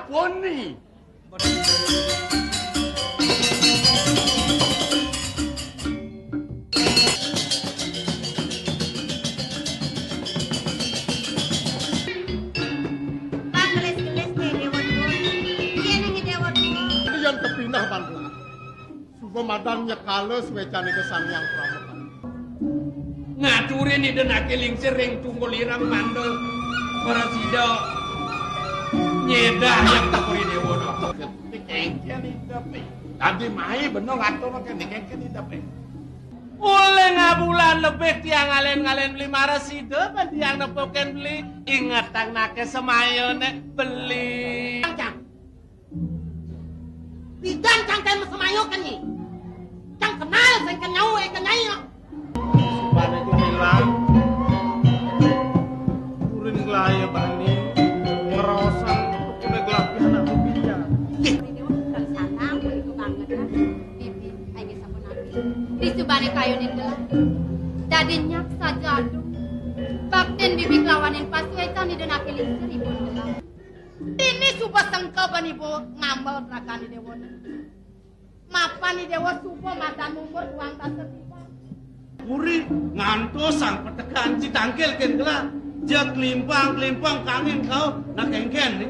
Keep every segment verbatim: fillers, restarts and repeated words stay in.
Poni. Panggelis-gelis ké Déwa Déwa. Yén ing Déwa Déwa. Yan kepinah, Bang. Suba madan nyekala suécan Ida Sang Hyang Pramodai. Ngaturin Ida Naké Lingsir ring tunggul ireng mangda prasida nyédah yang Puri Déwa. Dikéngkén Ida, Pé. Dadi mai bena ngatur ké dikéngkén Ida, Pé. Olih ngabulan lebih tiang ngalen-ngalen beli mara sida, kan tiang nepukin beli, ingetang naké semayané beli. Pidan cangkem semayo keni. Cang kenal sing kenyau eh kenyai. Bane ku bilang, kuring gelaya bani ngerosan tukune gelapi anak bibinya. Ini udah sanang, kuning kebangetan. Bibi, ayo sampun ati. Di subane kayunin gelah. Dadi nyak saja aduh. Baktin bibi kelawanin pasuecan Ida Naké Lingsir ipun gelah. Ini suba sengkeben ibu ngambel telakane Déwa. Mapan i Déwa suba madan umur duang dasa tiga. Puri ngantos sang petekan citangkil ken gelah. Jeg klimpang-klimpang kangin kau nak engken ni.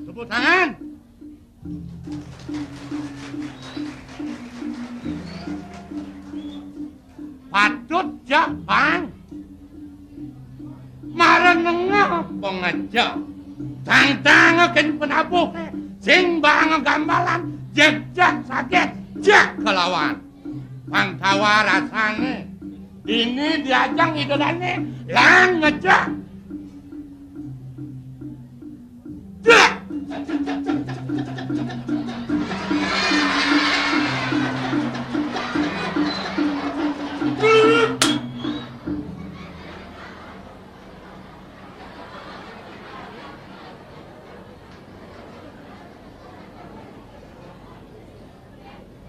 Tepuk tangan. Patut jak, Bang. Mara nengah pengejek. Tang-tang ken penabuh, sing bang gambalan, jejak sakit, jak kelawan. Pang tawa rasane. Ini diajang Ida Dane, lan ngejek. Jak!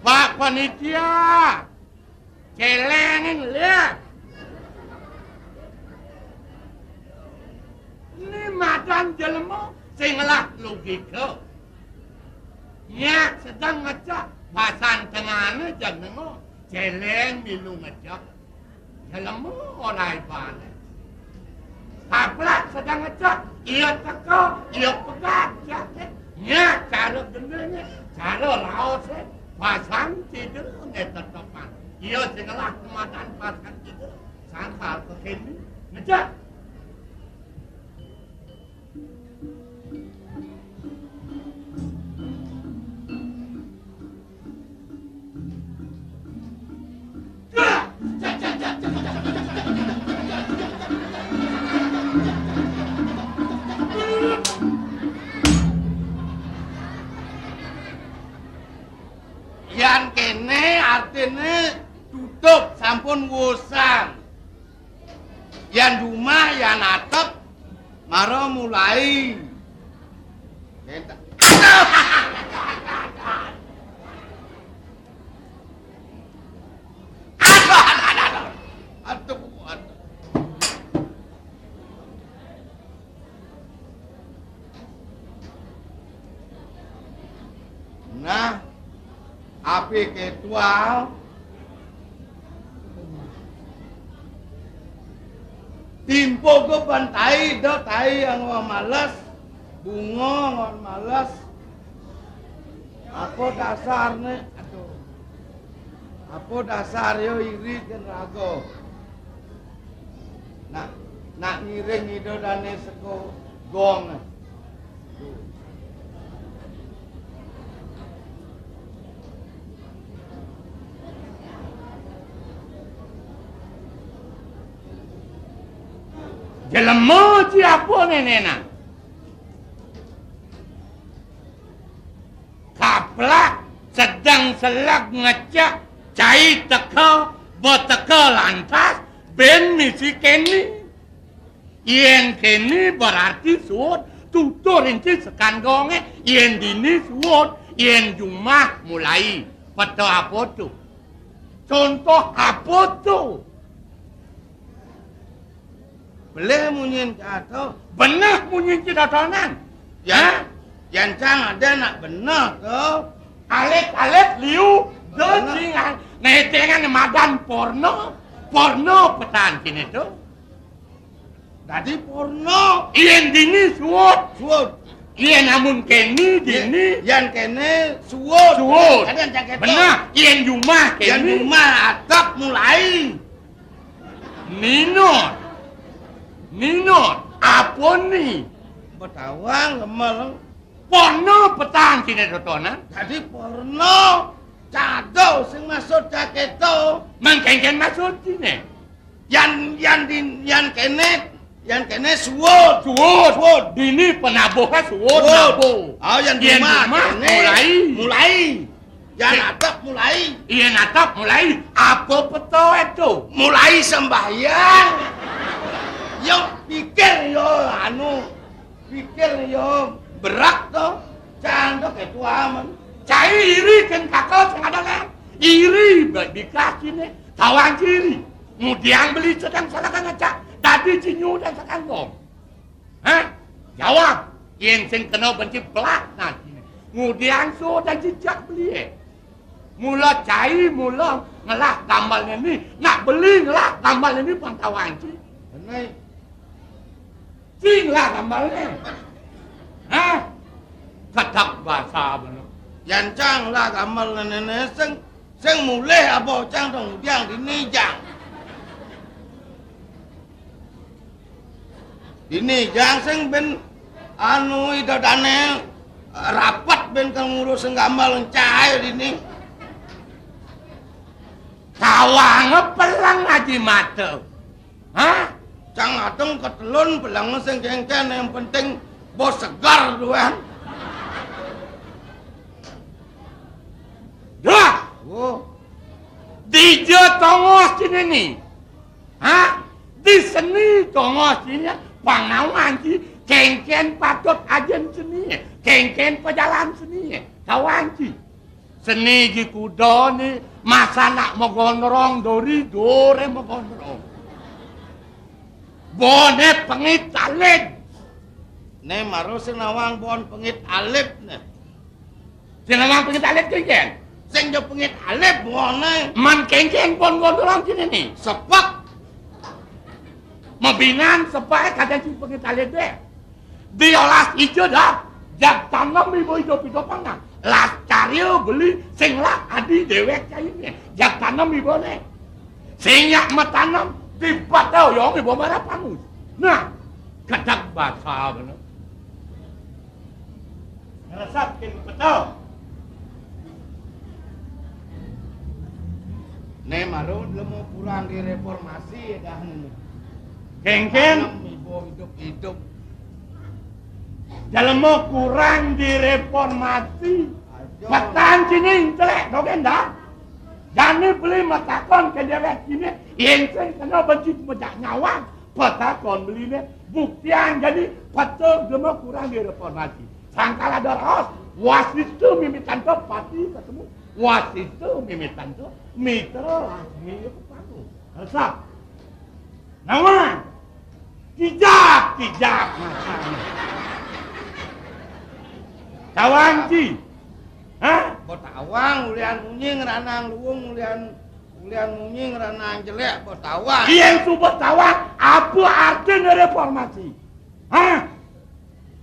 Pak Panitia, celengin lihat. Ini madan jelema sing ngelah logika. Nyak sedang ngecek, pasan tengahne jenenga, celeng milu ngecek. Jelema ora ibane. Kaplak sedang ngecek, iya teka, iya pegat, jake. Nya cara gendenge, cara laose, pasang tidene tetepan. Iya sing ngelah kemadan pasang tidur, sangkal kekene, ngecek. Yan kene artine tutup, sampun wusan. Yan jumah, yan atep, mara mulai. Aduh, aduh, aduh, aduh. Aduh, aduh. Nah, api ketual. Timpo go ban tai, do tai yang males, bunga ngon males. Apa dasarne? Aduh. Apa dasar yo iri ken raga? Nak, nak ngiring Ida Dane seko gong. Jelema ji apa nenenan? Kaplak sedang selag ngecek, cai teka, beteka lantas, Bén misi keni. Yén keni berarti suud, tutur inci sekan gongé, yén dini suud, yén jumah mulai. Peta apa to? Contoh apa to? Belih munyin cang to. Beneh munyin ci dodonan. Yan, yan cang ada nak beneh to. Alit-alit liu, de cingan. Nah, dengan madan porno. Porno petan kini to. Dadi porno. Yén dini suud. Suud. Yén amun keni dini. Yan kene suud. Suud. Ada yang jaket to. Beneh, yén jumah keni. Yan jumah atap mulai. Ninot. Ninot. Apa ni? Betawang gemel. Porno petan kini dodonan. Dadi porno. Cado sing maksud jaket to. Mangkengken maksud kini. Yan, yan din, yan kene, yan kene suud. Suud. Suud. Dini penabuhé suud. Suud. Nabuh. Oh, yan jumah kene. Mulai. Mulai. Yan atap mulai. Yan atap mulai. Apa peta to? Mulai sembahyang. Yo pikir yo anu, pikir yo berak to. Cang to ketua men. Cai iri kén kaka sing ada lén. Iri baik dikasih nih. Tawang ci iri. Ngudiang beli sedang salah ngecak. Dadi cinyu dan sekan gong. Hah? Jawab. Yén sing kena benci belak nah kini. Ngudiang suud dan cicak beli. Mula cai, mula ngelah gambalné ni. Nak beli ngelah gambalné ni pang tawang ci. Beneh. Ci ngelah gambalné. Hah? Ketak basa beneh. Yan cang ngelah gambalné ni sing, sing mulih apa cang to ngudiang dini jang. Dini jang sing bén anu ida dane rapet bén kang ngurus sing gambal encah dini. Kawange peleng aji mata. Hah? Cang adeng ketelun peleng sing kengken yang penting bos segar duan. Dah. Oh. Dija tongos cinini. Hah? Di seni tongos cinini. Pangawan ci kengken patut ajen seni. Kengken pejalan seni. Kawan ci. Seni ji kuda ni masa nak megonrong dori dore megonrong. Bone pengit alit. Ne maru sing nawang bon pengit alit ne. Sing nawang pengit alit kengken. Sing jo pengit alit bone. Man kengken bon gondrong kini ni. Sepek. Mabinan sepek kada sing pengit alit deh. Diolas ija dah. Jag tanem ibu idup idup pangan. Las caril beli sing lah adi dewek caine. Jag tanem ibu ne. Sing yak matanem di batau yong ibu marah pangus. Nah, kadang basah bener. Ngeresap kin betul. Ne marun lemu kurang di reformasi dah ne. Kengken. Ibu hidup-hidup. Jelema kurang di reformasi. Petan sini intelek dogen dah. Jani beli matakon ke dewek sini. Inseng kena benci mejak nyawang. Petakon beli ne. Buktian jadi petul jelema kurang di reformasi. Sangkal ada raos, wasita mimitan to pati ketemu, wasita mimitan to mitra lagi ketemu. Resap. Nama? Kijak, kijak macam. Tawang ci. Hah? Betawang ulian munyi ngeranang luung ulian ulian munyi ngeranang jelek betawang. Iya suba tawang. Apa artinya reformasi? Hah?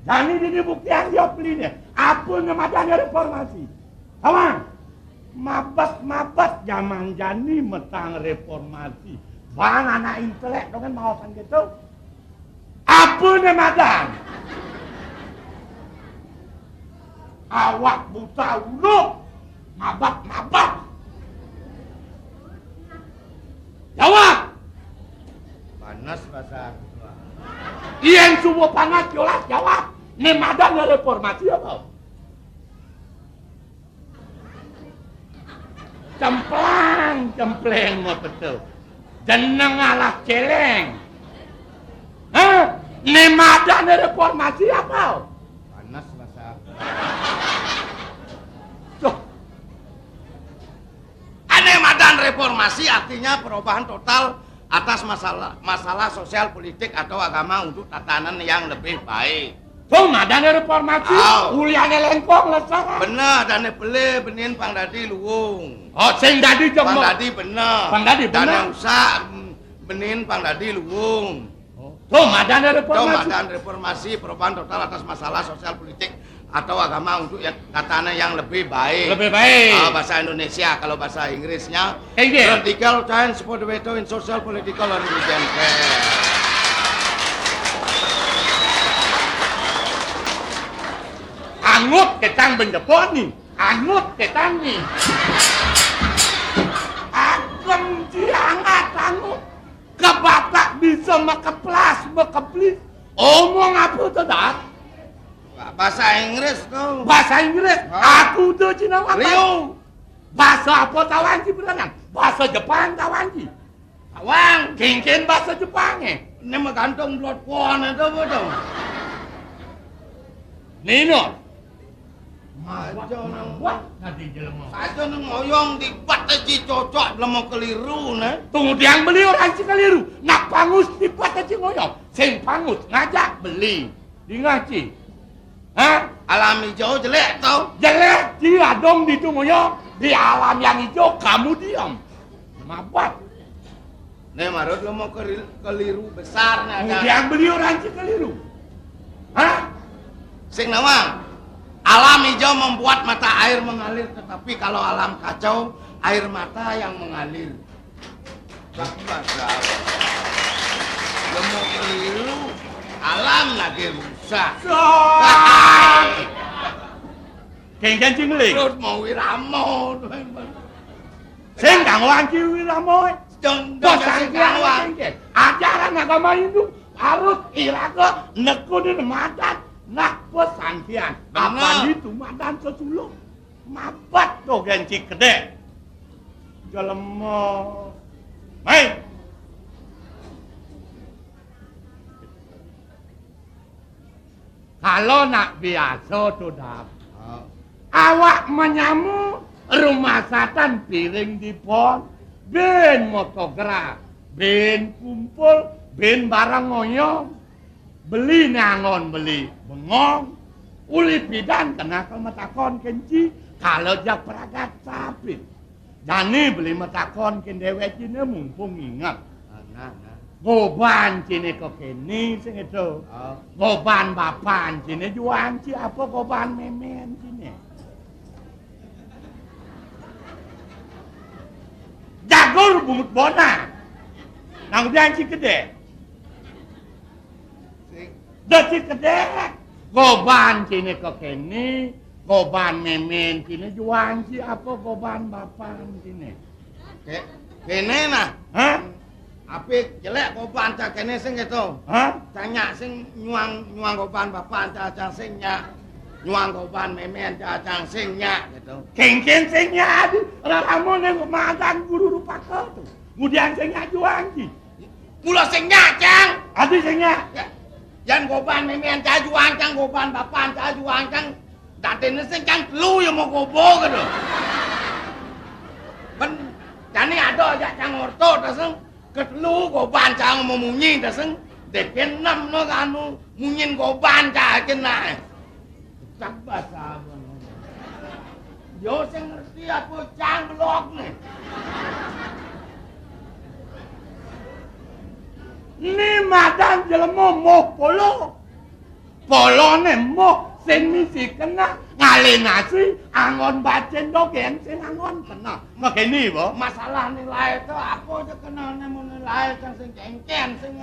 Jani dini buktian dia peline. Apa ngemadanya reformasi? Kawan, mabet-mabet zaman jani metang reformasi. Bang anak intelek dengan mawasan gitu. Apa nemadan? Awak buta uruk, mabet-mabet. Jawab. Panas pasar. Yen subuh panas jolas jawab. Ne madan reformasi apa? Cemplang, cempleng mau betul. Jeneng alas céléng. Hah? Né madané réformasi apa? Panas, Mas. Tuh. Ané madan réformasi artinya perubahan total atas masalah, masalah sosial, politik, atau agama untuk tatanan yang lebih baik. Tuh, madané réformasi, aw, uliané léngkong lesaran. Bener, dané pelih benin pang dadi luung. Oh, sing dadi jeng. Pang dadi bener. Pang dadi bener. Dané usak, benin pang dadi luung. Oh. Tuh, madané réformasi. Tuh, madan réformasi, perubahan total atas masalah sosial, politik, atau agama untuk yang katanya yang lebih baik. Lebih baik. Ah, bahasa Indonesia, kalau bahasa Inggrisnya, Inggris. Radical change for the better in social, political, and religion. Angut ketang benjeponi, angut ketang ni. Agem jiangat angut. Kebatak bisa makeplas, makeplis. Omong apa tuh, Dar? Bahasa Inggris tuh. Bahasa Inggris. Ah. Aku tuh Cina Wang. Liu. Bahasa apa tawang ci berenang? Bahasa Jepang tawang ci. Tawang. Kéngkén bahasa Jepang, eh. Ini mah gantung blot kuan itu apa tuh? Nino. Aja nang, wah, nanti jelema. Aja nang ngoyong dibat aja cocok jelema keliru, né. Tunggu tiang beli orang ci keliru. Nak pangus dibat aja ngoyong. Sing pangus ngajak beli. Di ngaci. Hah? Alam ijo jelék to? Jelék, ci adong di tu ngoyong. Di alam yang hijau kamu diam. Mabat. Né marut lo mau keri-, keliru besar, né, ada. Yang beli orang ci keliru. Hah? Sing nawang. Alam hijau membuat mata air mengalir, tetapi kalau alam kacau, air mata yang mengalir. Lah, bahasa apa? Lo mau keliru, alam lagi rusak. Sah. Kéngkén ci ngeling. Terus mau wiramo. Sing kang wanci wiramo, eh. Sing, sing kang wanci. Ajaran agama Hindu harus iraga nekunin madan. Nah, pesantren. Bener. Apa itu madan sesulung? Mabat to gén ci kedék. Jelema. Mai. Kalau nak biasa to, Dap. Ah. Awak menyamu rumah satan piring dipon, bin motograf, bin kumpul, bin barang ngoyong. Beli nangon beli bengong. Uli pidan kena ke matakon kén ci, kalau jak peragat sapit. Jani beli matakon kén déwék ciné mumpung inget. Ah, nah, nah. Goban ciné kok kéné sing itu. Oh. Goban bapan ciné juang ci apa goban mémén ciné? Jagur bungut bona. Nang udian ci kedék. Sing. Dadi kedék. Goban ciné kok kéné, goban mémén ciné juang ci apa goban bapan ciné? Ké-, kéné nah. Hah? Apik jelék goban ca kéné sing gitu. Hah? Ca nyak sing nyuang, nyuang goban bapan ca, ca sing nyak. Nyuang goban mémén ca, ca sing nyak gitu. Kéngkén sing nyak adi, raramu né madan guru rupaka to. Ngudian sing nyak juang ci. Mula sing nyak, Cang. Adi sing nyak. Ya. Yan goban mémén ca juang, Cang, goban bapan ca juang, Cang. Dadiné sing Cang telu ya mau gobo gitu. Ben, jani ada ajak Cang orto, ta sing. Ketelu goban Cang mau munyi, ta sing. Dépé enem no anu munyin goban ca kena. Cak basa abang. Yo sing ngerti apa Cang blok né. Né madan jelema moh polo. Poloné moh sing misi kena ngalinasi anggon bacén dogén sing anggon kena. Makéné, Bo. Masalah nilai to apa aja kenané mau nilai Cang sing kéngkén sing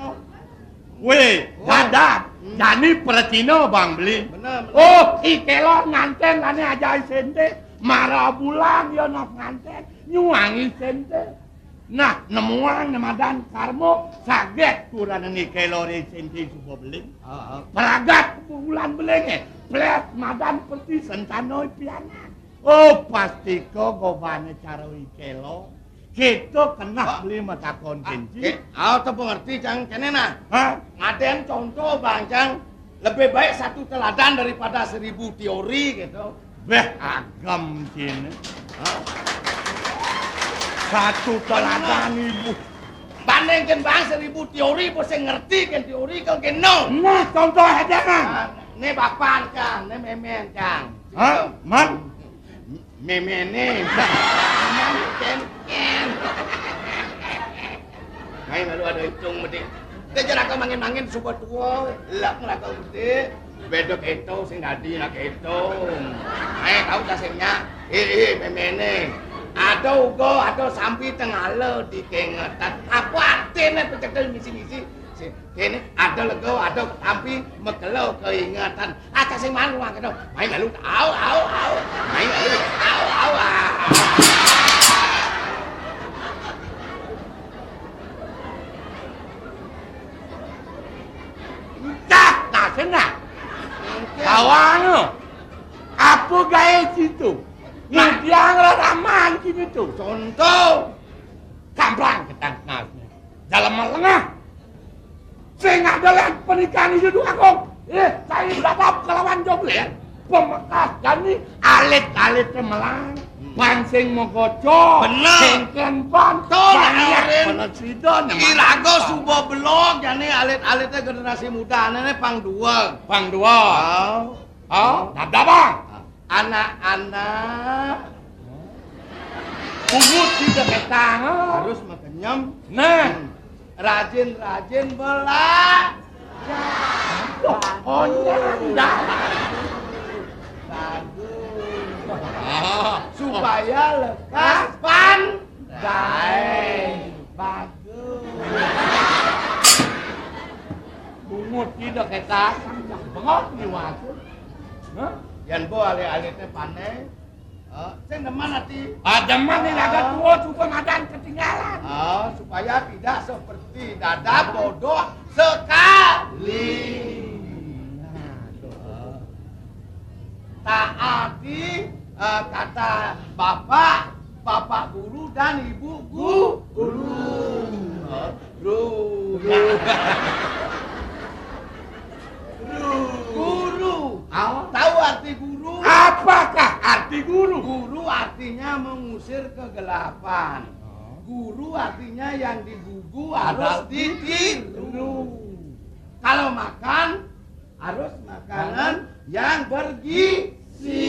Wéh, oh. Dadak. Hmm. Jani pracina bang beli. Bener, bener. Oh, I Kélor ngantén ané ajai sénté. Mara bulan ya nok ngantén. Nyuangi sénté. Nah, nemuang né madan karma sagét kurenan I Kélor sénté suba beling. Heeh. Pragat bulan belingé. Plét madan preti sentana pianak. Oh, pastika gobané cara I Kélor. Kita kenah beli matakon kenci. Ayo, tepa ngerti, Cang. Kene nah. Hah? Ngaden contoh, Bang, Cang. Lebih baik satu teladan daripada seribu teori gitu. Beh, agem kene. Hah? Satu teladan ibu. Bandingkan, Bang, seribu teori, bos yang ngerti kan teori kalau kene. Nah, contoh aja, Bang. Nah, ini bapak, Cang. Ini memen, Cang. Hah? Man? Memene. Ken-ken. Main lalu ada hitung mesti. Dia jeraka mangin-mangin suka tua, lak ngelaka gede. Bedok itu sing dadi nak itu. Ayo, kau dasingnya. Eh, eh, memene. Ada uga, ada sampi tengala dikengetan. Apa artinya pecekel misi-misi? Si kene ada lega, ada ketampi, mekelo keingetan. Aja sing mangan rumah kene. Main lalu, au, au, au. Main lalu, au, au, au. Entah, nah, senang. Kawan, apa gaya situ? Nah, dia ngelarang kini tuh. Contoh. Kamprang ketang nasnya. Dalam melengah. Sing ada lan pernikahan itu dua kok. Eh, saya berapa kelawan job ya? Pemekas jani alit-alit melang. Pancing mogoco. Bener. Sengken pan. Tuh, banyak. Bener sida. Kiraga suba belog, jani alit-alitnya generasi muda. Anaknya pang dua. Pang dua. Oh. Oh, dada, Bang. Anak-anak. Bungut tidak ketang. Harus makan nyem. Nah. Rajin-rajin belajar. Oh, iya, iya. Bagus. Ah. Supaya lekas pandai. Bagus. Bungut tidak ketang. Bengok ni waktu. Hah? Yan bo alih-alih teh pandai. Sing demen ati. Ah, demen ni laga tua, cuba madan ketinggalan. Ah, supaya tidak seperti dada bodoh sekali. Nah, tuh. Taati, eh, kata bapak, bapak guru dan ibu gu-, guru. Guru. Guru. Tahu arti guru? Apakah arti guru? Guru artinya mengusir kegelapan. Oh. Guru artinya yang digugu harus ditiru. Kalau makan, harus makanan yang bergizi.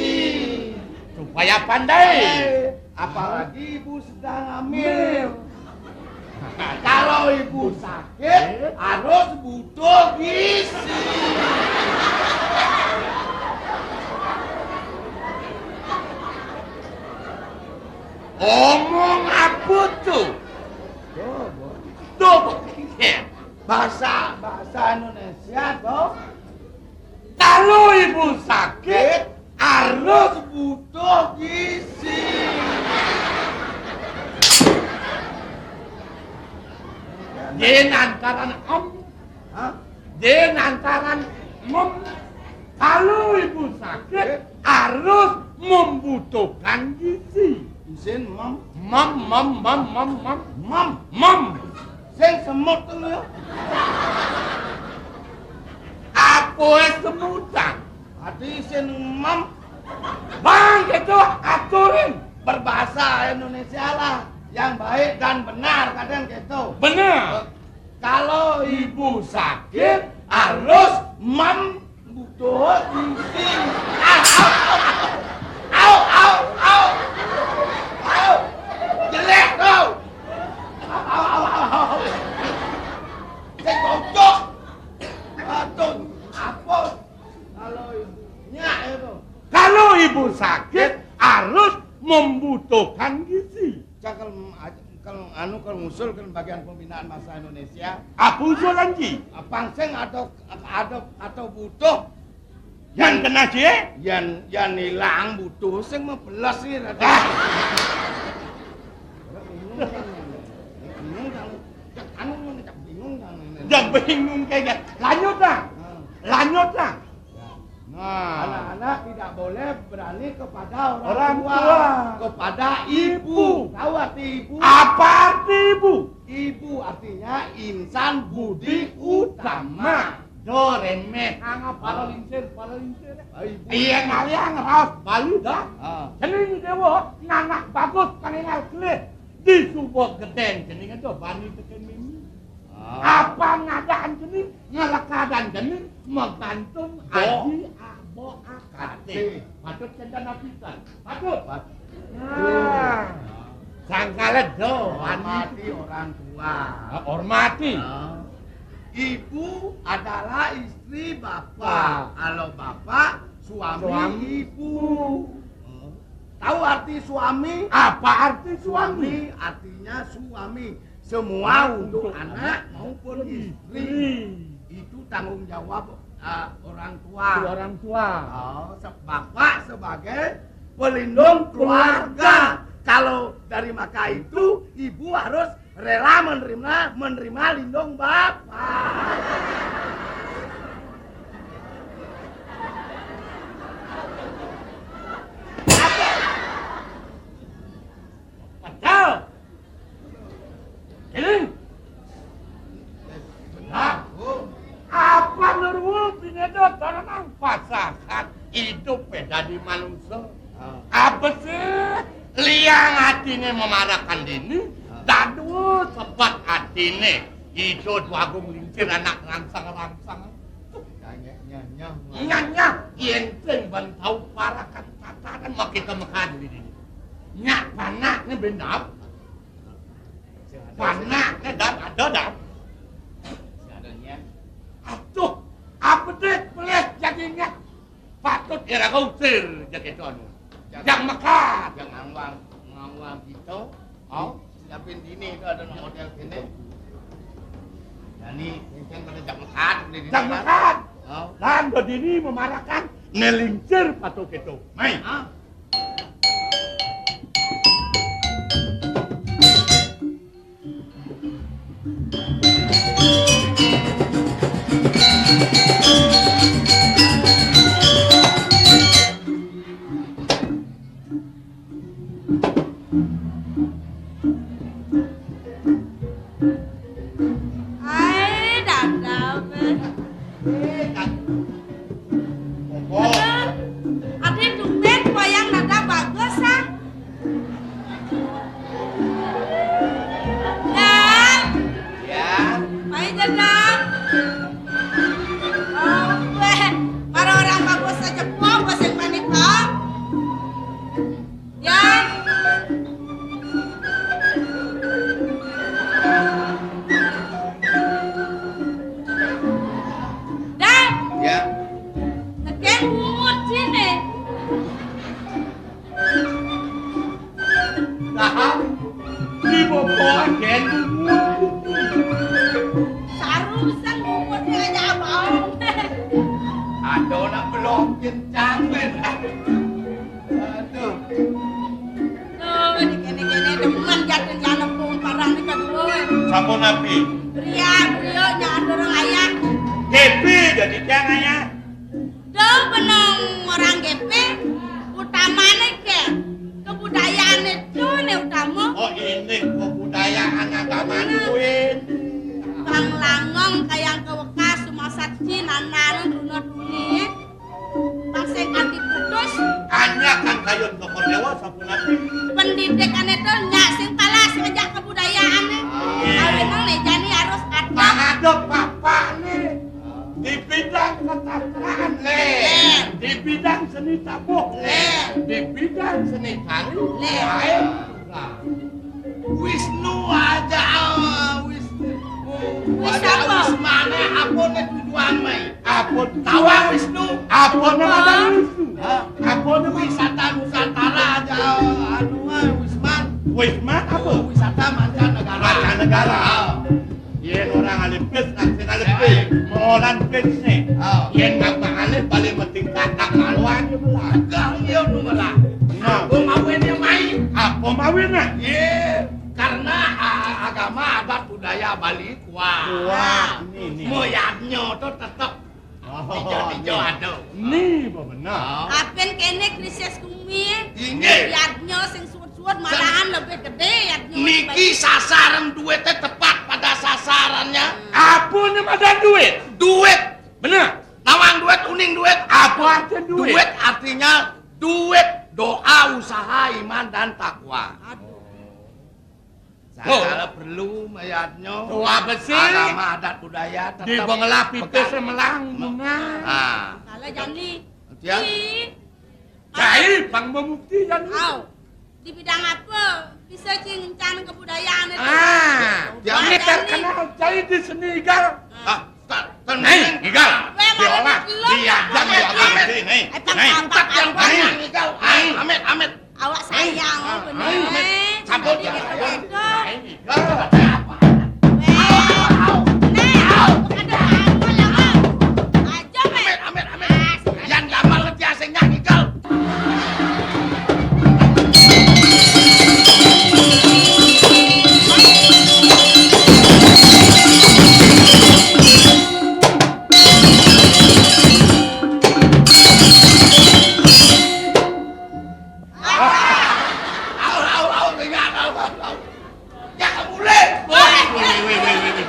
Supaya pandai. Eh, apalagi ibu sedang hamil. Kalau ibu sakit, harus butuh gizi. Omong apa tuh? Tuh, Bu. Tuh, Bu. Bahasa, bahasa Indonesia, tuh. Kalau ibu sakit, harus butuh gizi. Dia nantaran em. Hah? Dia nantaran mem. Kalau ibu sakit, harus membutuhkan gizi. Isin mem. Mem, mem, mem, mem, mem. Mem. Mem. Sing semut tuh ya. Apa semutan? Ati sing mem. Bang, itu aturin. Berbahasa Indonesia lah. Yang baik dan benar, kadang gitu. Benar. Kalau ibu sakit, harus mem butuh gizi. Au, au, au. Au, au, au, au. Au. Jelek, au. Au, au, au, au. Sing bocok. Aduh, apa? Kalau ibunya itu. Kalau ibu sakit, harus membutuhkan gizi. Cakal Kalau anu, kalau ngusul kan bagian pembinaan bahasa Indonesia. Apa usulan, Ji? Apa sing atau, atau, atau butuh? Yang kena, Ji? Yang, yang hilang butuh, sing mah belas sih, Raden. Ah. Bingung kan? Bingung kan? Cak anu, cak bingung kan? Cak bingung kayaknya. Lanjut lah. Hmm. Lanjut lah. Ya. Nah, Anak-anak tidak boleh berani kepada orang Orang tua. tua. Kepada ibu. Ibu. Tahu arti ibu? Apa arti ibu? Ibu artinya insan budi utama. Do remeh. Anggap para lingsir, para lingsir. Ah, ibu. Iya, kalian harus Bali dah. Ah. Cening Dewa, nanak bagus, pangingal kelih. Di suba gedeng cening aja bani teken mimi. Ah. Apa ngadaan cening, ngelekadan cening, magantung Bo. Aji abo akate. Kate. Patut kenta napisan. Patut. Pat-, Nah. Sangkala do, Hormati orang tua. Ah, hormati. Ah. Ibu adalah istri bapak. Pak. Kalau bapak, suami Suami. ibu. Tahu arti suami? Apa arti suami? Suami artinya suami. Semua untuk Untuk anak anak maupun istri. Istri. Itu tanggung jawab, eh, orang tua. Itu orang tua. Oh, se-, bapak sebagai pelindung keluarga. Keluarga. Kalau dari maka itu, ibu harus rela menerima, menerima lindung bapak. Pecel. Kiling. Nah, apa nurwo pineda tanang pasahat idup dadi manusa? Ah. Apa sih liang atine memarakan dini? Ah. Dadua sebet atine ijo Dwagung Lingsir anak rangsang-rangsang. Nyah, nyah, nyah, nyah. Nyah, nyah, yen sing ben tau parakan tatanan makita mekad dini. Nyak panakne bendap. Panakne dan ada dan. Aduh, apa deh pelih jadinya? Patut iraga usir jagedon. Jang mekad. Jang ngawang, ngawang kita. Oh, siapin dini itu ada model kene. Jani, kan pada jang mekad, udah di Jang depan. Mekad. Oh. Lan do dini memarakan nelingsir patu kita. Mai. Hah? Ai, dadau, be. Aduh, adi tumben wayang dadau bagus, ah. Dadau. Ya. Mai, dadau. Oh, be. Para orang bagus aja, po, sing panik, po. Ya. Dan. Ya. Teken mungut sini. Dah. Di bawah gen mungut. Saru sang mungutnya aja abang. Ada nak belum kencang, men. Aduh. Tuh, di kene-kene demen jatuh nyana pung parang ni kedua. Sampun napi? Pria, pria, nyana orang ayah. Kepi jadi tiang ayah. Tuh, benong orang kepi. Utamane ke kebudayaan itu ni utama. Oh, ini kebudayaan agama Nah. Kuwi. Bang Langong kayang kewekas sumasat Cina nanu dunia dunia. Bang sing ati putus. Hanya kan kayun toko dewa sampun ati. Pendidikan itu nyak sing palas ngejak kebudayaane. Ah. Awinang lejani harus ada. Mangadep bapakne di bidang kesastraan, le. Le. Di bidang seni tabuh, le. Le. Di bidang seni tari, Le. Lain juga. Wisnu aja, ah, Wisnu. Wis Ada apa? Wis mana? Apa ne tujuan mai? Apa Tawa Wisnu? Apa nama Apa? Wisnu? Hah? Apa nama Wisata Nusantara aja, ah, anu, ah, Wisman. Wisman apa? Oh, wisata mancanegara. Mancanegara. Ah. Yen orang alih pis, nang sing alih pis. Molan pis ne. Oh. Yen ngabang alih balik meting katak malu aja melah. Gah, iya nu melah. Nah. Apa mawinnya mai? Apa mawinnya? Iya, karena, ah, agama, adat, budaya Bali kuat. Kuat, ini, ini. Moyadnya tuh tetep Ijo, ijo, aduh. Ni bebener. Apen kene krisis gumi? Inggih. Yadnya sing suud-suud malahan lebih gedé yadnya. Niki sasaran duitnya tepat pada sasarannya. Apa nih madan duit? Duit. Bener. Nawang duit, uning duit. Apa artinya duit? Duit artinya duit doa, usaha, iman, dan takwa. Aduh. Tuh. Sagala perlu mayadnya. Tuh, apa sih? Agama, adat, budaya tetep di Bangla Pitis pegang. Semelang, Bunga. Ah. Kalau jani. Dia? Ih. Cai, pang bebukti, jani. Au. Di bidang apa? Bisa ci ngencan kebudayaan itu. Ah. Dia? Ini terkenal cai di seni, Gal. Ah. Nai, Igal. Diolah, diajar, diajar. Nai, nai. Nai. Amit, amit. Awak sayang, bener. Nai, Igal. Nai, Igal. Amit, amit, amit. Yan gamal ngerti asingnya, Igal. Au, au, au, ingat, au, au, au. Ya, mulai. Woi, woi, woi, woi, woi.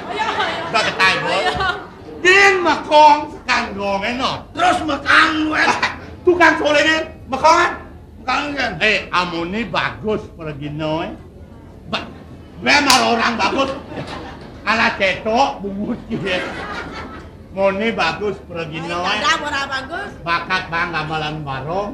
Udah ketai, Bos. Din mekong sekanggong, eno. Terus mekang, wes. Tukang sole, Din. Mekongan. Mekongan. Eh, amuni bagus pergino, eh. Ba-, memang orang bagus. Ala cetok, bungut, gitu. Muni bagus pergino, eh. Dadah, ora bagus. Bakat bang gamelan barong.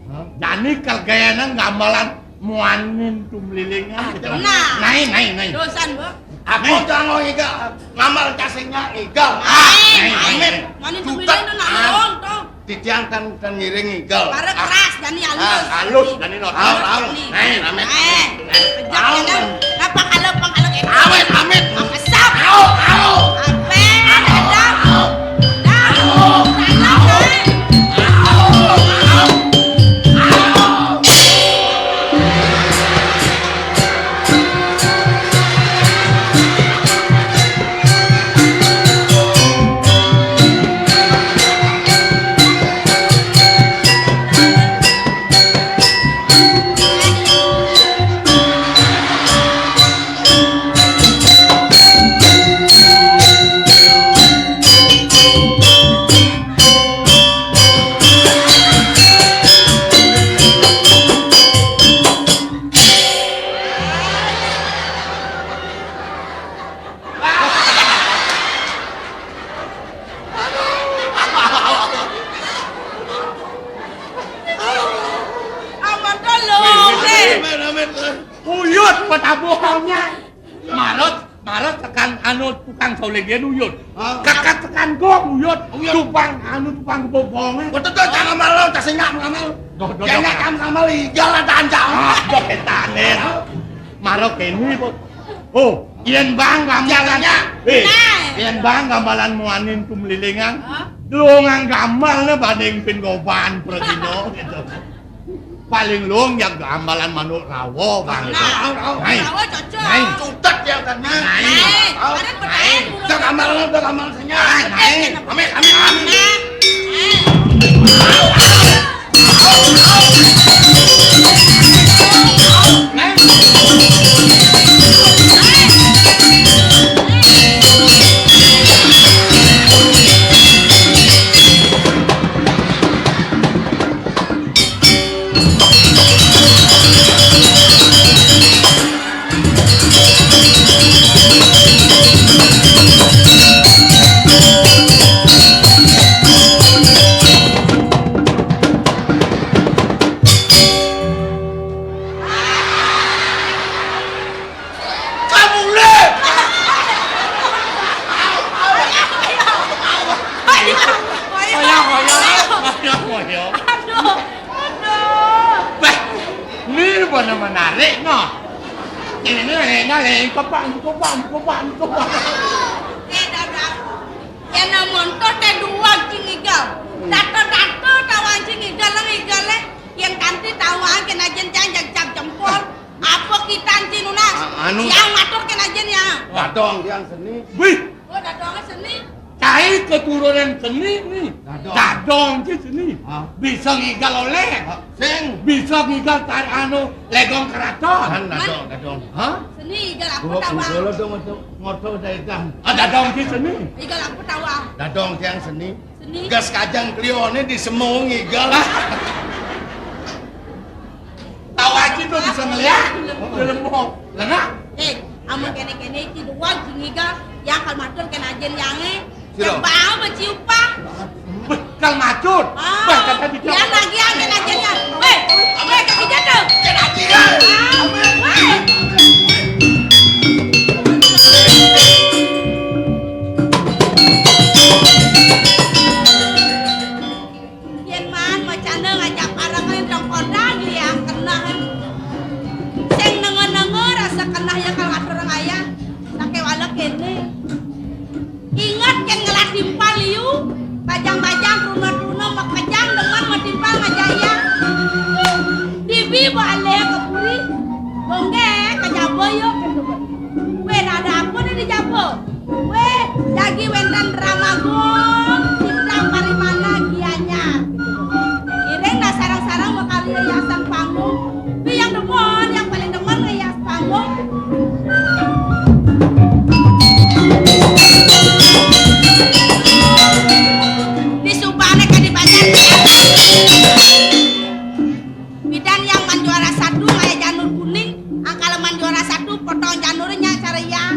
Hah? Jani kergayana gamelan muanin tumlilingan. Ah, gitu. Tenang. Nai, nai, nai. Dosan, Bu. Aku jangan Igal. Ngamal casingnya Igal. Ah, nai, nai, amit. Muanin tumlilingan tuh nak ngomong, tuh. Titiang kan, kan ngiring Igal. Bare keras, jani halus. Ah, halus, jani normal. Halus, halus. Nai, amit. Eh, kejap ya, Dam. Nah, pangkala, pangkala kayak gitu. Amit, amit. Kesap. Au, au. Ape? Au, Dam. Au. Dam. Au. Dam, eh. Au, au. Amat dulu, Wih, wih, eh. Wih, wih, wih. Uyut, petabuhannya. Marot, marot tekan anu tukang solegan uyut. Ah. Kakat tekan gong uyut. Uyut. Tukang anu tukang bobonge. Betul tuh, jangan malu, tak singap ngamal. Doh, doh, jangan doh. Kamu ngamal, Igal ada anjang. Ah, doh, ketane. Marot kene, Bu. Oh, yen bang gamelan. Jangan, ya. Eh, nah. Yen bang gamelan muanin tumlilingan. Hah? Lu ngang gamal ne banding pin goban pergino gitu. Paling luung ya gamelan manuk rawa, Bang. Nah, rawa, rawa. Nai. Rawa cocok. Nai. Cutet ya kan, Nai. Nai. Rawa. Ada petani. Nai. Udah gamal, udah gamal senyap. Nai. Nai. Amit, amit, amit. Nai. Nai. Kamu le. Ayo, ayo, ayo, ayo. Aduh, aduh. Bah, ini mana menarik, no? Ini enak, eh, kopang, kopang, kopang, kopang. Eh, dadah. Yen montor te duwag cing Igal. Dato-dato tawang cing Igal, lang Igal, eh. Yen kanti tawang kena jen cang jag cap jempol. Apa kitan ci nunas? A-, anu. Yang matur kena jen ya. Dadong yang seni. Wih. Oh, dadong seni. Ai keturunan seni nih. Dadong. Dadong ki seni. Hah? Bisa ngigal oleh. Hah? Sing. Bisa ngigal tar anu legong keraton. Kan dadong, dadong. Hah? Seni igal aku tawa. Gua dulu dong, untuk ngotot dari dah. Ah, dadong ki seni. Igal aku tawa. Dadong tiang seni. Seni. Gas kajang klione di semong igal. Tahu aja tuh bisa ngeliat. Di lembong. Lenga. Eh, amun kene-kene iki dua jingiga yang kal matur kena ajen yange. Sira. Yang bau beciupa. Beh, kal matur. Ah, beh, kata dia. Yang lagi yang kena ajen ya. Weh, weh, kaki jatuh. Kena ajen. Ah, weh. Yen maan macana ngajak pareng ring tengkodan ya keneh. Sing nenga-nenga rasa keneh ya kal ngatur ngayah. Sake wala kene. Inget ken ngelah timpal liu, bajang-bajang, truna-truna, makejang demen matimpal ngajak iya. Dibi ba alih ka puri, bongge ka jaba ya, kento. Weh, ada apa nih di jaba? Weh, jagi wenten drama gong, Cipta Parimana Gianyar. Iring dah sarang-sarang makarya hiasan panggung. Tapi yang demen, yang paling demen ngehias panggung. Di subane kadi banyak. Bidan yang man juara satu, maya janur kuning, angkal man juara satu, potong janurnya cara iya.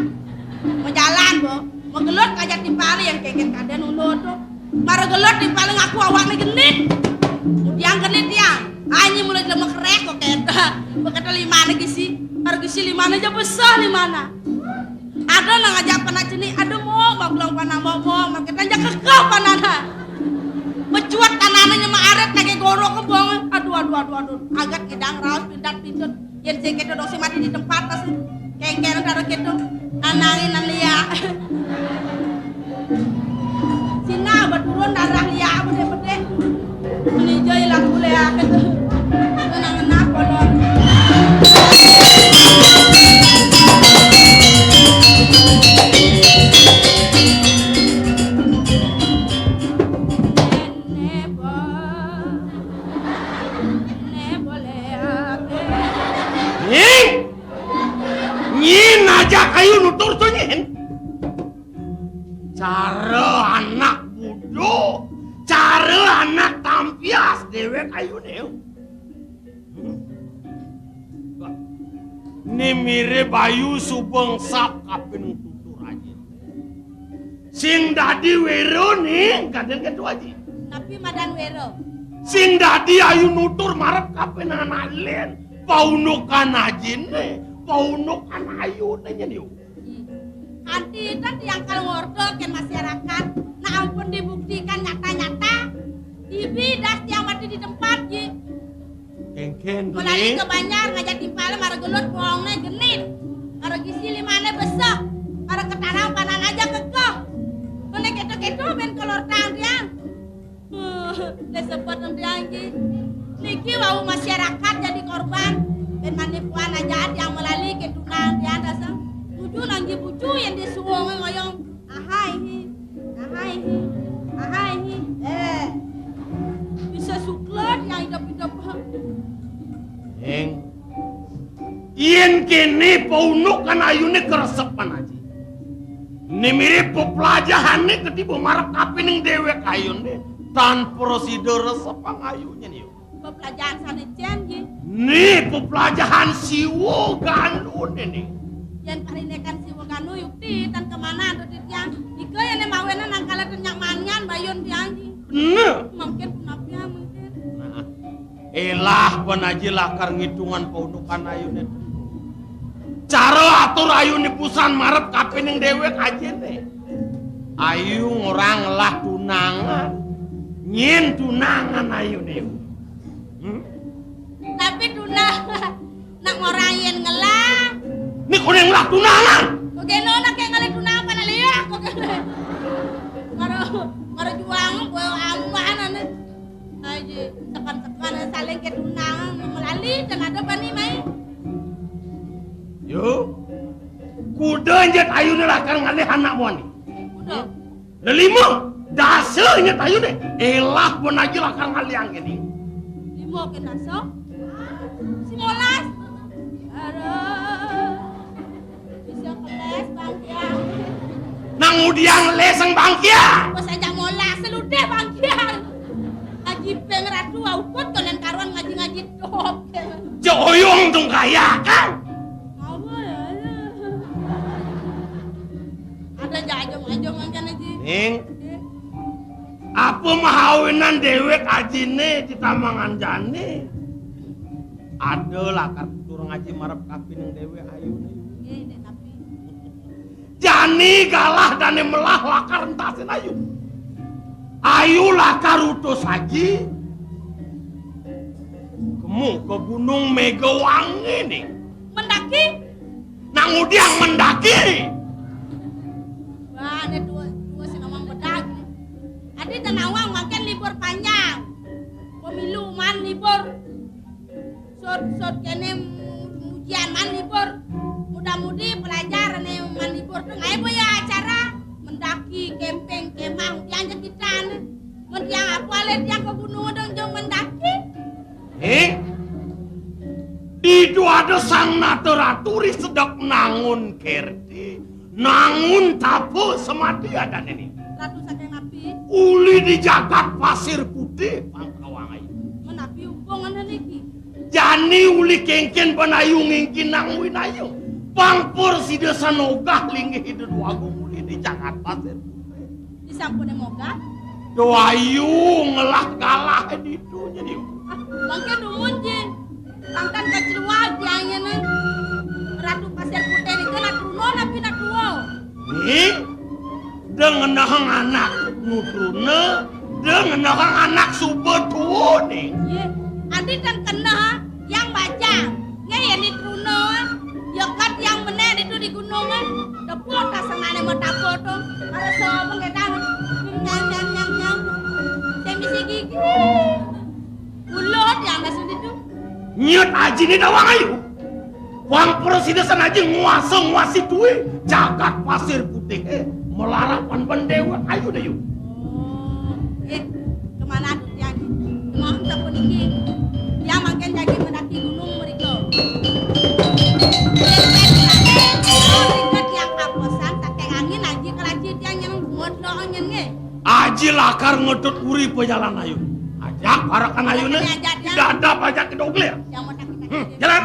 Mau jalan, bo. Mau gelut aja timpali yang kengken kaden uno tuh. Mara gelut timpali ngaku awakne genit. Kemudian genit dia. Anyi mulai jelema kerek kok keda. Kok keda limane gisi. Mara gisi limane aja besar limana. Ada nang ajak panak cenik, ada mo, mau belum panak mau, mau. Mara kita aja kekeh panana. Pecuat tanahnya nyema aret lagi gorok kebong. Aduh, aduh, aduh, aduh. Agat kidang raos pindat pindut. Yen sing kedo dong sing mati di tempat tas. Kengkeng karo kedo. Anangin nan lia. Sina beturun darah lia bede-bede. Menijo ilang bule aket. Tenang enak kolon. Nih. Nyin aja kayu nutur tuh nyin. Cara anak bodoh, cara anak tampias dewek ayu nih. Ni mirip ayu subeng sap kapin tutur aja. Sing dadi wero nih, kadang ketua aja. Tapi madan wero. Sing dadi ayu nutur marep kapin anak lin. Paunukan aja nih, paunukan ayu nih. Kanti itu tiang kal ngordo ken masyarakat. Nah, ampun dibuktikan nyata-nyata. Ibi das tiang mati di tempat, Ji. Kengken tuh, Mulai ke Banjar ngajak timpal mara gelut bohongne genit. Mara gisi limane besok. Mara ketarang panan aja kekeh. Kene keto-keto ben kolor tang tiang. Disebut nanti anjing. Niki wau masyarakat jadi korban. Ben manipuan aja yang melali ke tunang tiang dasar. Tujuh nanti bucu yang disuwung ngoyong. Ahai hi. Ahai hi. Ahai hi. Eh. Bisa suklet yang hidup-hidup. Eng. Yen kene paundukan ayune keresepan aji. Ne mirip peplajahanne ketiba marep kapining dewek ayune tan prasida resepang ayune niu. Peplajahan sane cen ji. Ne peplajahan siwa gandune ni. Yen parinekan siwa gandu yukti tan kemana tu titiang. Ika yen mawena nangkala tenyak manian bayun tiang ji. Bener. Mungkin punapian mungkin. Nah. Elah, pan aji lakar ngitungan paundukan ayune. Cara atur ayune pusan marep kapining dewek ajine. Ayu ngorang ngelah tunangan. Nyen tunangan ayune. Hmm? Tapi tunangan nak ngorang yen ngelah. Ni kuning ngelah tunangan. Kok kene nak yang ngelah tunangan pada lihat kok kene. Mara mara juang gue aman ane. Aji, tekan-tekan saling ke tunang melali dan ada bani mai. Yo. Kuda njat ayune lakar ngalih anak muani. Kuda. Lelima, dasa nyet ayuné. Élah pun aji lakar ngaliang kéné. Lima kén dasa? Simolas. Aduh. Bisa kelés, Bang Kiang. Nang udiang les, Bang Kiang. Bos aja molas, seludéh, Bang Kiang. Aji peng ratu, auput, konen karuan ngaji-ngaji dok. Joyong tung kaya, kan? Apa ya? Ada aja, aja, aja, makan aja. Ning. Oké. Apa mahawinan déwék ajiné di tamangan jani? Ada lakar tutur ngaji marep kapining déwék ayuné. Nggih, Dék Napi. Jani galah dané melah lakar entasin ayu. Ayu lakar utus aji. Kemu ka Gunung Mégawangi ning. Mendaki? Nang udiang mendaki. Wah, ada dua, dua sinawang bedag. Adi tanawang makin libur panjang. Pemilu man libur. Sud, sud kéné mu-, ujian man libur. Muda-mudi pelajar né man libur tuh ngai boya acara mendaki, camping, kemah, udiang jegitan. Mun tiang apa alé tiang ke gunung dong jong mendaki. Eh? Ditu ada sang nata ratu ri sedek nangun kerti, nangun tapa semati adané ni. Ratu saking napi? Uli di jagat Pasir Putih, Pangkawang Ayu. Menapi hubungan niki? Jani uli kéngkén panayu ngingkin nang winayu. Pang pur sida sanogah linggih Ida Dwagung uli di jagat Pasir Putih. Disampuné mogah? Dwayu ngelah galah ditu nyadi. Ah, mangké dumun, Jin. Pangkan kacluag tiangé né. Ratu Pasir Putih nika nak truna napi nak tua? Nih, da ngenehang anak nu truna, da ngenehang anak suba tua nih. Iya, adi tan keneh yang bajang. Nggih, yén di truna, ya kat yang bener itu di gunung, eh. Tepuk tak sengané mau tapuk tuh. Ada sapa ngedang. Nyam, nyam, nyam, nyam. Saya misi gigi. Ulut yang masuk itu. Nyet aji ni dawang ayu. Wang prasida san aji nguasa nguasi duwe jagat Pasir Putih, eh. Melarapan pendewa ayu dayu. Oh, eh. Kemana tuh tiang? Mau sampun iki. Tiang mangkin jagi mendaki gunung mriko. Tiang kaposan saking angin aji kelaji tiang yang ngodok nyen nggih. Aji lakar ngedut uri pejalan ayu. Ajak parakan ayune. Makanya ajak tiang. Tidak ada pajak kedoglir. Yang mau sakit-sakit. Hmm, jalan.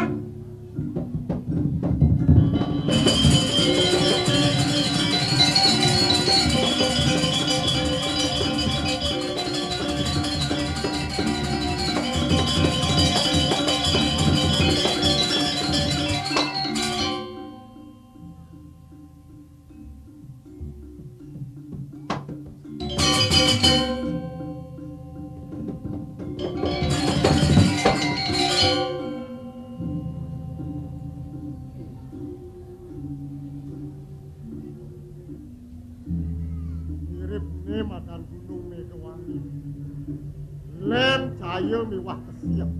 Mirip ne madan gunung Megawangi. Len cahaya miwah kesiep.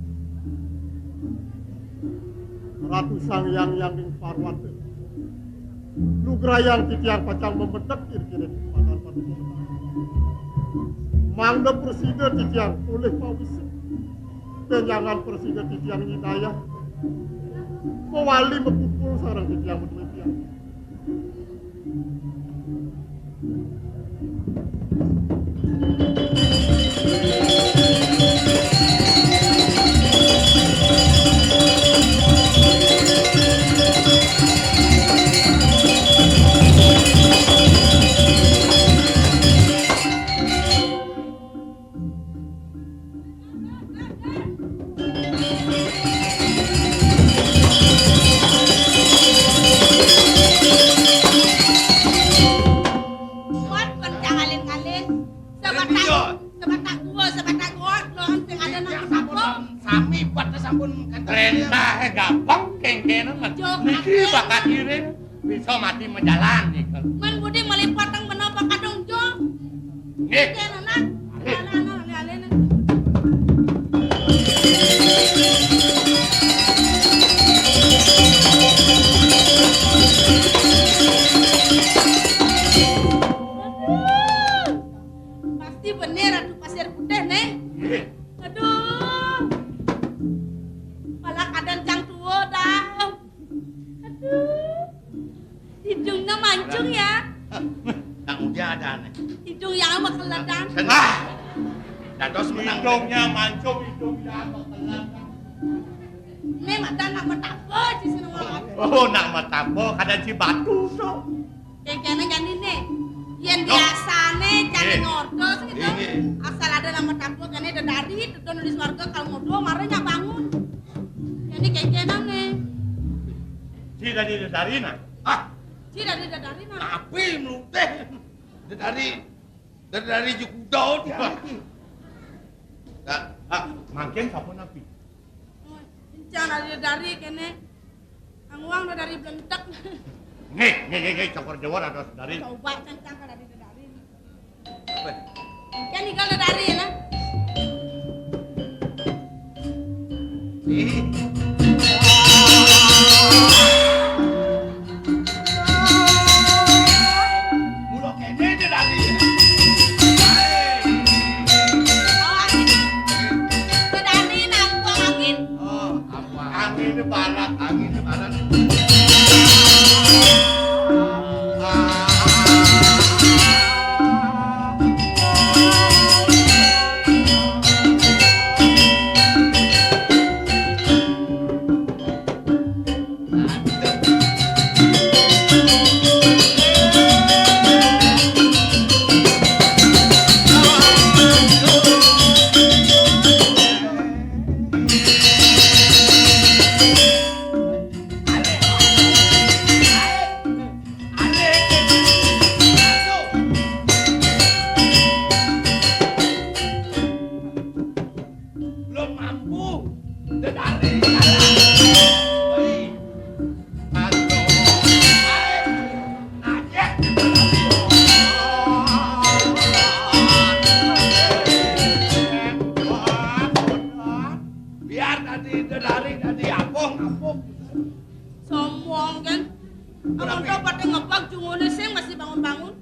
Ratu Sang Hyang Hyang Parwata. Nugrayang titiang pacang mamedek kira-kira di padan paduka. Mangda prasida titiang polih pawisik. Benjangan prasida titiang nyidayah. Mawali mapupul sareng titiang madue tiang. Kuat kon jangan ngalin-ngalin. Sebatang, sebatang gua, sebatang gua, lo sing ada nang sampun, sapa? Sami pada sampun kan. Rentah, eh, gampang kengkenen, Mat. Jok, niki ate. Bakat iring. Bisa mati majalan nih. Men budi melipatang menapa kadung jo. Nggih. Nggih, anak. Nggih. Anak, anak, anak, anak. Nang udian adané. Hidung yang mah keledan. Tengah. Dados menang. Hidungnya mancung, hidung yang mah keledan. Né madan nak matapa di sini ngomong. Oh, nak matapa kada cibatu, so. Kékéné jani né. Yén biasané jani ngortos gitu. Asal ada nak matapa kéné dedari, dedon di swarga kalau ngobrol marah nyak bangun. Jani kékéné né. Ci dadi dedari nah. Ah, ci dadi dedari nah. Tapi meluteh. Dedari, dedari jekuda dia. Nah, ah, mangkin sapunapi? Encang dadi dedari kéné. Anguang dedari blentek. Nggih, nggih, nggih, nggih, cokor jawar ada sedari. Coba kencang kalau dadi dedari. Apa? Kan tinggal dedari ya, nah. Ih. Mula kéné dedari. Ae. Oh, angin. Dedari nampung angin. Oh, apa? Angin barat, angin barat. Belum mampu. Dedari. Hei. Aduh. Hei. Najek. Biar dadi dedari dadi apa ngapa. Sombong kan. Amun kau pada ngebak jungune sing masih bangun-bangun.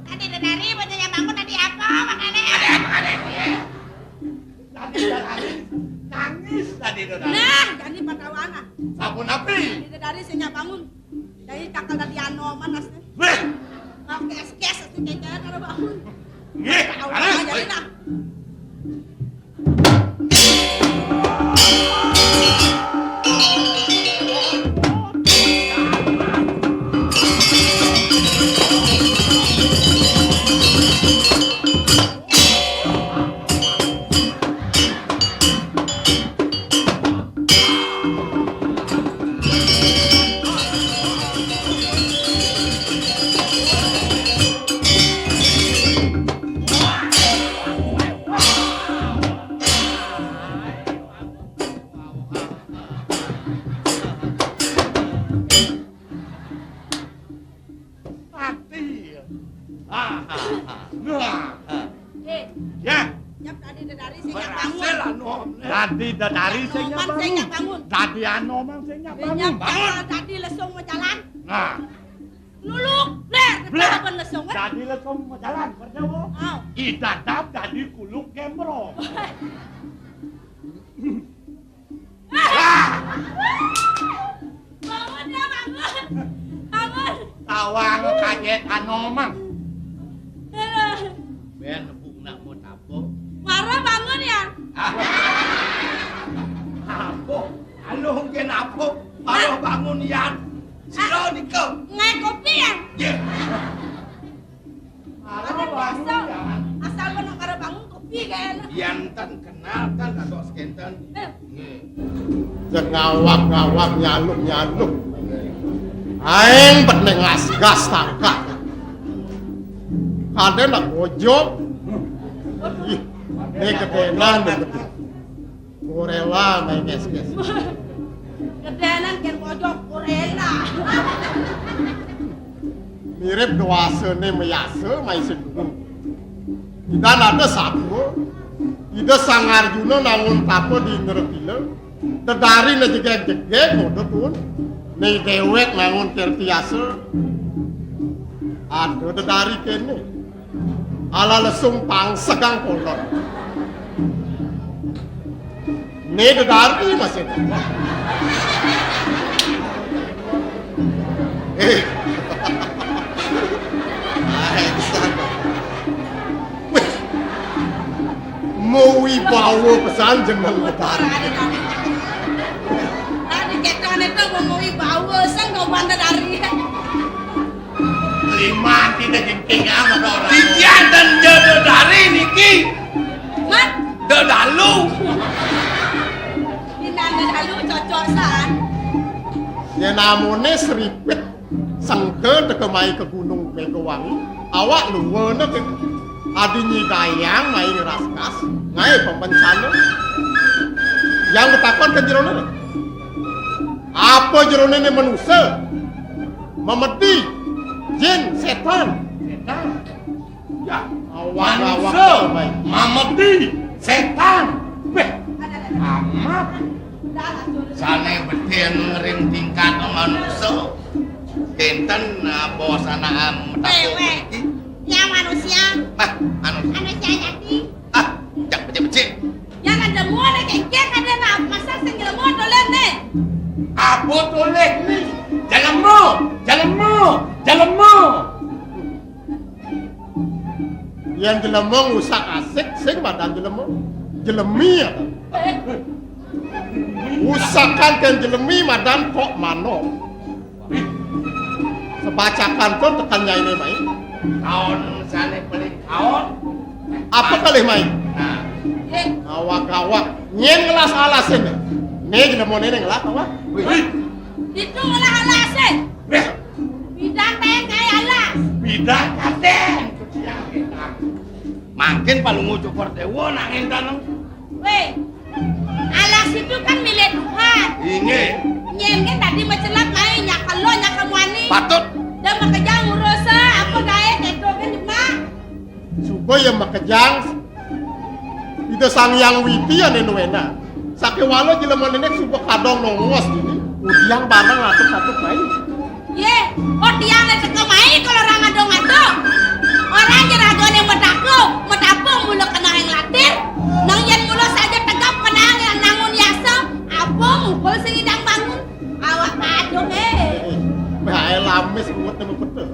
Tadi dedari, bocahnya bangun tadi apa makané? Ada apa, ada apa? Tadi dedari nangis tadi dedari. Nah, jadi patawana. Sapunapi? Tadi dedari sing nyak bangun. Jadi cakal tadi Anoman asli. Wéh. Pakai es-es asli kékéné kada bangun. Nggih, Allah, jadi nah. Mati. Ah, ah, ah. Wah. Eh, ya. Nyap tadi dedari sing nyak bangun. Berhasil, Anom. Tadi dedari sing nyak bangun. Sing nyak bangun. Tadi Anoman sing nyak bangun. Bangun. Tadi lesung majalan. Nah. Nuluk, bler, bler. Apa lesung, eh? Tadi lesung majalan, percaya? Oh. Idadap tadi kuluk gembrong. Bangun ya, bangun. Bangun. Tawang kaget Anomang. Aduh. Ben, buk nak mau tapo. Mara bangun ya. Apa? Aluh, kenapa? Mara bangun ya. Sira nika. Ngai kopi ya. Nggih. Ada biasa. Asal kena karo bangun kopi kayaknya. Yen ten kenal ten dados kenten. Eh. Nggih. Cek ngawak-ngawak, nyaluk-nyaluk. Aing bet ning ngasgas tangkak. Kadén nak ojok. Ih, né gedénan, gedé. Gorela main eskes. Gedénan kén pojok gorela. Mirip dwasané mayasa main sing gunung. Ida ada sapa? Ida Sang Arjuna nangun tapa di Indrapila. Dedari né jegég-jegég, ngoda pun. Né déwék nangun tirtayasa. Ada dedari kéné. Ala lesung pangsegang kolot. Né dedari masih. Eh. Wih, mawibawa pesan jeneng Betari. Tadi ketone to mawibawa, sing kok banter ari. Lima tidak jengking apa orang? Titian dan jodoh dari niki. Mat, Dodalu. Dinane dalu cocok san. Yen namune sripit sengke teka mai ke Gunung Megawangi, awak luwene ke adi nyidayang mai ngraskas, ngae pembencana. Yang ketakon ke jerone ne. Apa jerone ne manusa? Memedi, jin, setan. Setan. Ya, awak, awak, manusa, mamedi, setan. Beh, amat. Sane betin ngering tingkat manusa. Kenten, ah, bos anak am, mataku. Ya manusia. Nah, manusia. Manusia jati. Ah, jak becik-becik. Ya kan jemu ada kengkeng ada nak masa sing jemu dolen ne. Apa tulis ni? Jelema, jelema, jelema. Yen jelema ngusak asik, sing madan jelema. Jelemi ya. Usakan ken jelemi madan kok mano. Sebacakan tu tekan nyaine mai. Kaon sane paling kaon. Apa kalih mai? Nah. Awak-awak. Nyen ngelas alasin. Ne jelema ne ngelas awak. Wih. Itu ngelah alasin. Wih. Bidang tayang kaya alas. Bidang kaden. Mangkin palungu Cokor Dewa nak ngentan. Weh, alas itu kan milik Tuhan. Inggih. Nyen kan tadi macelap mai nyak kelo nyak kamuani. Patut. Dan makejang ngurus apa gae kedo kan cuma. Suba ya makejang Ida Sang Hyang Widi ane nuwena. Sakewala jelema nenek suba kadong nongos dini. Udiang bareng atuk-atuk mai. Ye, oh tiang le teka mai kalau orang adong-adong. Orang je ragane medako, medapung mula kena yang latir. Nang yen mula saja tegap kena yang nangun yasa, apa mukul sing idang bangun. Awak padung, eh. Bae lamis buat nemu betul.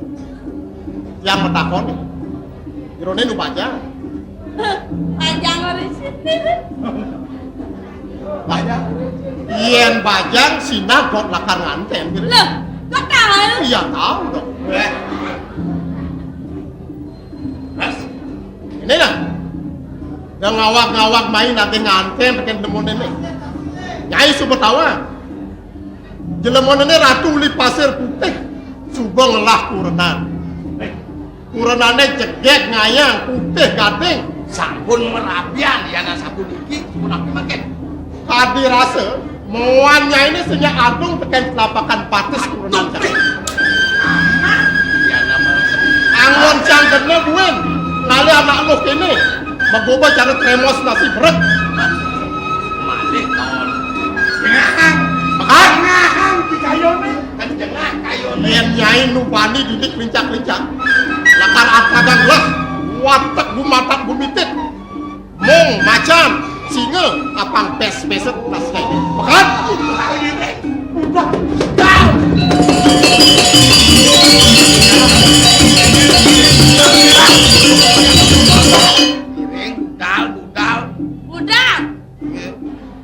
Yang metakoni. Jerone nu bajang. Bajang ora sini. Bajang. Yen bajang sinah dot lakar nganten gitu. Loh, kok tahu? Iya tahu dong. Eh. Mas, ini nah. Yang ngawak-ngawak main nanti nganten pakai demun ini. Nyai Subetawa. Jelemone ne ratu uli pasir putih, suba ngelah kurenan. Kurenane jegeg ngayang, putih gading. Sampun merabian, yana sampun iki, sampun api makin. Kadi rasa, moan nyaine sing adung teken telapakan patis kurenan jegeg. Yana mah. Angon cangkene buin, ngali anak luh kene, magoba cara tremos nasi berek. Malih taun. Ngahang. Makan. Ngahang di kayone. Kan jengah kayone. Yen nyai nu bani didik lincak-lincak. Lakar atadang lah. Watek gumatak gumitit. Mung macan singa apang pes-peset tas kayone. Makan. Udah. Udah. Piring, budal, budal. Budal. Nggih.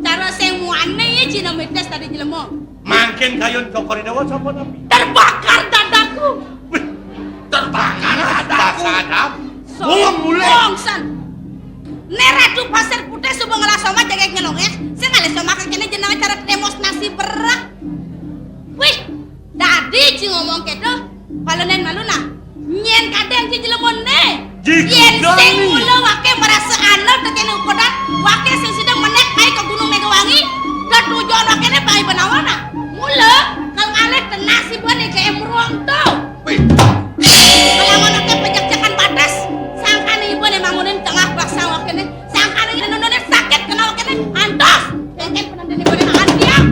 Cara sing muane ya Cina Medes tadi jelema. Mangkin kayun Cokor Dewa sapa nabi? Terbakar dadaku. Wih, terbakar dadaku. Sadam. Sombong mulai. Sombong san. Ne Ratu Pasir Putih suba ngelah somat jagat nyelongeh. Sing ngalih somat kene jenenge cara temos nasi berak. Wih, dadi ci ngomong kedo. Palenan malu nah. Nyen kadang ci jelemone. Yen sing mula wake merasa ana tekene ukodan, wake sing sida menek mai ke Gunung Megawangi, ketujuan wakene pai benawana. Mula kal alih tenasi bane ke emruang to. Wih. Kalawan wake pejak-jakan batas, sangkane ibane mangunin tengah basang wakene, sangkane nunune sakit kena wakene, antos. Kengken penandene bane antiang.